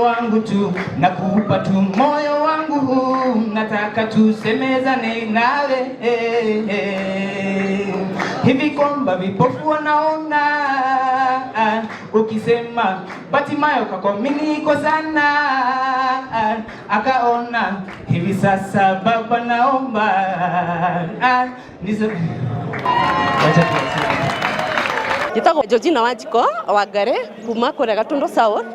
Wangu tu, nakupa tu moyo wangu huu, nataka tusemezane nawe hivi kwamba vipofu wanaona, ukisema Batimayo kakuamini kwa sana, akaona hivi sasa. Baba, naomba wacha tuachie. Njĩtagwo Georgina Wanjiko Wangari kuma kũrĩa Gatundu South.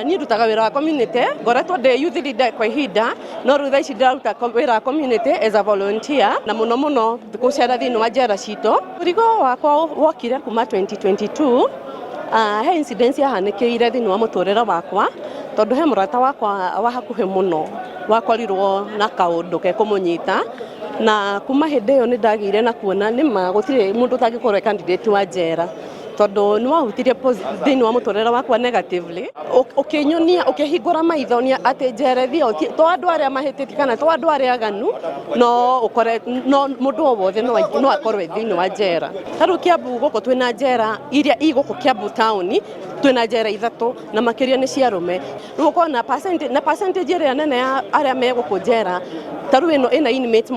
Niĩ ndutaga wĩra wa community, ngoretwo ndĩ youth leader kwa ihinda, no rĩu thaa ici ndĩraruta wĩra wa community as a volunteer, na mũno mũno gũcera thĩinĩ wa njera citũ. Mũrigo wakwa wokire kuma 2022. He incident yahanĩkĩire thĩinĩ wa mũtũrĩre wakwa, tondũ he mũrata wakwa wa hakuhĩ mũno wakorirwo na kaũndũ kekũmũnyita, na kuma hĩndĩ ĩyo nĩ ndagĩire na kuona nĩma gũtirĩ mũndũ ũtangĩkorwo e candidate wa njera, tondũ nĩ wahutirie thĩinĩ wa mũtũrĩre wakwa negatively. Ũkĩnyonia, ũkĩhingũra maitho nĩ atĩ njera ĩthiao to andũ arĩa mahĩtĩtie kana to andũ arĩa aganu, no ũkore no mũndũ o wothe no akorwo e thĩinĩ wa njera. Ta rĩu Kiambu gũkũ twĩna njera iria i gũkũ Kiambu taũni, twĩna njera ithatũ na makĩria nĩ cia arũme. Rĩu ũkona na percentage ĩrĩa nene ya arĩa me gũkũ njera, ta rĩu ĩno ĩna inmates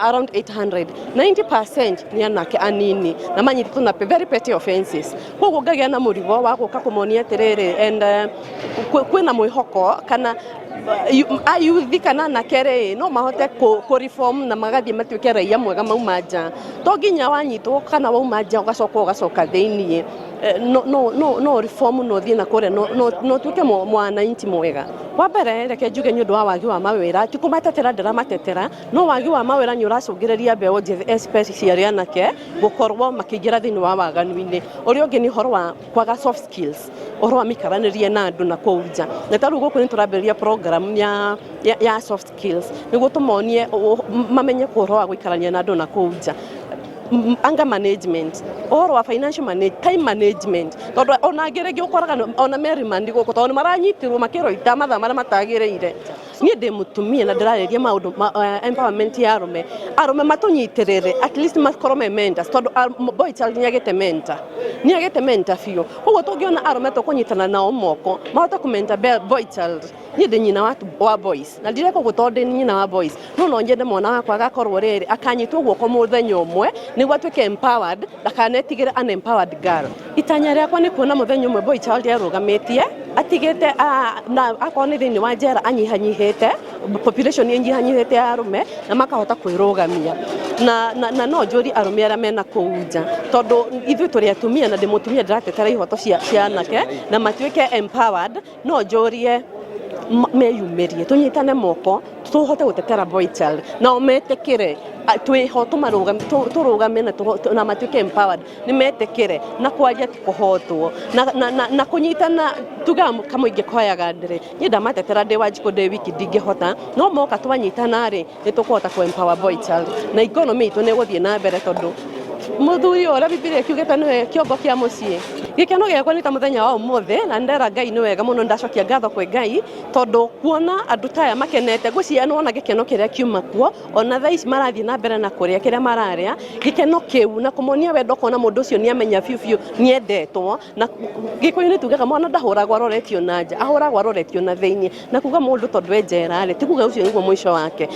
around 800, 90% nĩ anake anini na manyitĩtwo na very petty offenses. Koguo ngagĩa na mũrigo wa gũka kũmonia atĩrĩrĩ and kwĩna mwĩhoko kana ayuthi kana anake rĩ no mahote kũ reform na magathiĩ matuĩke raia mwega mauma nja. To nginya wanyitwo kana wauma nja ũgacoka ũgacoka thĩiniĩ. No reform, no ũthiĩ na kũrĩa no ũtuĩke mwananchi mwega. Wa mbere, reke njuge nĩ ũndũ wa wagi wa mawĩra. Ti kũmatetera ndĩramatetera, no wagi wa mawĩra nĩ ũracũngĩrĩria mbeũ njĩthĩ, especially anake, gũkorwo makĩingĩra thĩinĩ wa waganu-inĩ. Ũrĩa ũngĩ nĩ ũhoro wa kwaga soft skills, ũhoro wa mĩikaranĩrie na andũ na kũu nja. Na ta rĩu gũkũ nĩ tũrambĩrĩria program ya soft skills nĩguo tũmonie mamenye ũhoro wa gũikarania na andũ na kũu nja, anger management, ũhoro wa financial manage, time management, tondũ ona angĩ rĩngĩ ũkoraga ona me remand gũkũ tondũ nĩ maranyitirwo makĩroita mathaa marĩa matagĩrĩire. Niĩ ndĩ mũtumia na ndĩrarĩria maũndũ ma empowerment ya arũme. Arũme matũnyitĩrĩre, at least makorwo me mentors, tondũ boy child nĩ agĩte mentor, nĩ agĩte mentor biũ. Koguo tũngĩona arũme tũkũnyitana nao moko mahote kũmentor boy child. Niĩ ndĩ nyina wa boys na ndireka ũguo tondũ ndĩ nyina wa boys, no nyende mwana wakwa agakorwo rĩrĩ akanyitwo guoko mũthenya ũmwe nĩguo atuĩke empowered, ndakanetigĩre unempowered girl. Itanya rĩakwa nĩ kuona mũthenya ũmwe boy child arũgamĩtie atigĩte na akorwo nĩ thĩinĩ wa njera anyihanyihĩte, population ĩnyihanyihĩte ya arũme, na makahota kwĩrũgamia. Na no njũrie arũme arĩa mena kũu nja, tondũ ithuĩ tũrĩ atumia na ndĩ mũtumia ndĩratetera ihoto cia anake na matuĩke empowered, no njũrie meyumĩrie, tũnyitane moko tũhote gũtetera boy child, nao metĩkĩre twĩho tũrũgame na matuĩke empowered. Nĩ metĩkĩre na kwaria ti kũhotwo na kũnyitana tugaga kamũingĩ koyaga ndĩrĩ. Niĩ ndamatetera ndĩ Wanjikũ ndĩ wiki ndingĩhota, no moka twanyitana rĩ, nĩ tũkũhota kũ empower boy child na economy itũ nĩ ĩgũthiĩ na mbere, tondũ mũthuri ũrĩa Bibilia ĩkiugĩte nĩwe kĩongo kĩa mũciĩ. Gĩkeno gĩakwa nĩ ta mũthenya wa ũmũthĩ, na ndera Ngai nĩ wega mũno. Ndacokia ngatho kwĩ Ngai tondũ kuona andũ ta aya makenete, ngwĩciria nĩwona gĩkeno kĩrĩa kiuma kuo, ona thaa ici marathiĩ na mbere na kũrĩa kĩrĩa mararĩa, gĩkeno kĩu na kũmonia wendo, kona mũndũ ũcio nĩ amenya biũ biũ nĩ endetwo. Na Gĩkũyũ nĩ tugaga mwana ndahũragwo aroretio na nja, ahũragwo aroretio na thĩiniĩ. Na kuga mũndũ tondũ e njera rĩ, ti kuga ũcio nĩguo mũico wake,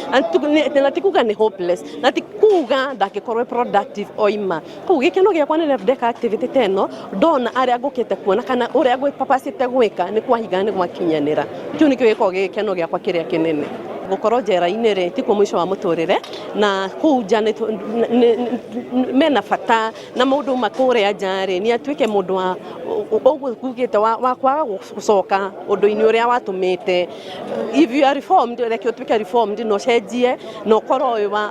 na ti kuga nĩ hopeless, na ti kuga ndangĩkorwo e productive oima. Koguo gĩkeno gĩakwa nĩ rĩrĩa ndeka activity ta ĩno, ndona arĩa ngũkĩte kuona kana ũrĩa ngwĩpapacĩte gwĩka nĩ kwahinga, nĩ gwakinyanĩra. Kĩu nĩkĩo gĩkoragwo gĩ gĩkeno gĩakwa kĩrĩa kĩnene. Gũkorwo njera-inĩ rĩ, tikuo mũico wa mũtũrĩre, na kũu nja mena bata na mũndũ uma kũrĩa nja rĩ, nĩ atuĩke mũndũ wa ũguo ngugĩte wa kwaga gũcoka ũndũ-inĩ ũrĩa watũmĩte. If you are reformed, reke ũtuĩke reformed na ũcenjie na ũkorwo wĩ wa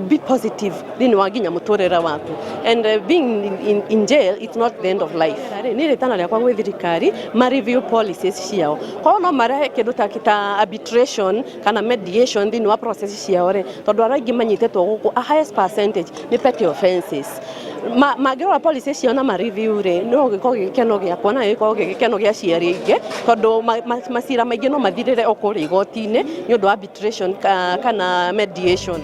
be positive thĩinĩ wa nginya mũtũrĩre waku. And being in jail, it's not the end of life. Rĩ nĩ rĩtana rĩakwa gwĩ thirikari ma review policies ciao, korwo no marehe kĩndũ ta arbitration kana mediation thĩinĩ wa process ciao rĩ, tondũ arĩa aingĩ manyitĩtwo gũkũ, a highest percentage nĩ petty offenses. Mangĩrora policy ciao na ma review rĩ, no gĩkorwo gĩ gĩkeno gĩakwa na gĩkorwo gĩ gĩkeno gĩa aciari aingĩ, tondũ macira maingĩ no mathirĩre o kũrĩa igoti-inĩ nĩ ũndũ wa arbitration kana mediation.